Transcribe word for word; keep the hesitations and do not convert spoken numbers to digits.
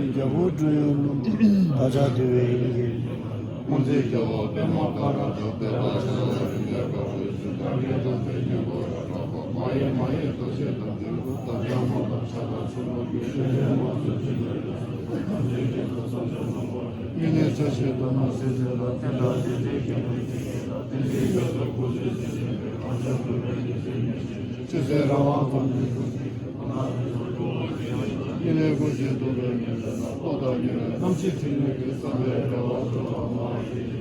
རྒྱལ་པོ་སྤྲུལ་ཡུལ་ད་ཆ་དེ་བས་ཡིན་གྱི། དབང་རྫས་རྒྱལ་པོ་པདྨ་ཀ་ར་ཇོ་པེ་ར་ཆ་ལ་རིང་ལ་དཀར་པོའི་གཟུགས་དར་རྒྱས་དང་པད་ཉི་མགོ་ར་གྲགས་པ་མ་ཡེ་མ་ཡེ་ལྟོ་ཤེས་དང་འབྲུ་དང་རྒྱ་མ་དང་ཕྱག་དང་ཚུལ་ལོ་རྒྱུ་ཤེས་ལས་མ་ཚུལ་ཅི་ལ་ཡོད་དང་ལས་ཀྱི་ཐོབ་བསམ་བྱ་ནམ་པར་སྙིང་ནས་ཆ་ཤས་དང་ན་སེ་ཚེ་ལ་བསྟན་དང་བསྟན་འཛིན་གྱི་ལུགས་ཀྱི་ཡིན་དང་བསྟན་འཛིན་རྒྱ་མཚོ་སྐུ་ཚེ་ཇི་བཞིན་པའི་གང་ཤར་དུ་རིང་གི་སེམས་ཉིད་ཅི་ཟེར་རང་དབང་དང་ནུས་ཤུགས་ཀྱི། ཉེ་ལས་ཀུན་གྱི་སྡུག་བསྔལ་ཉེ་ལས་ན་ལྟོ་དང་ཉེ་ལས་རྣམ་ཤེས་ཕྲིན་ལས་ཀྱི་བསམ་པའི་དགེ་བ་སྤྲོ་བ་མ་ཡིན།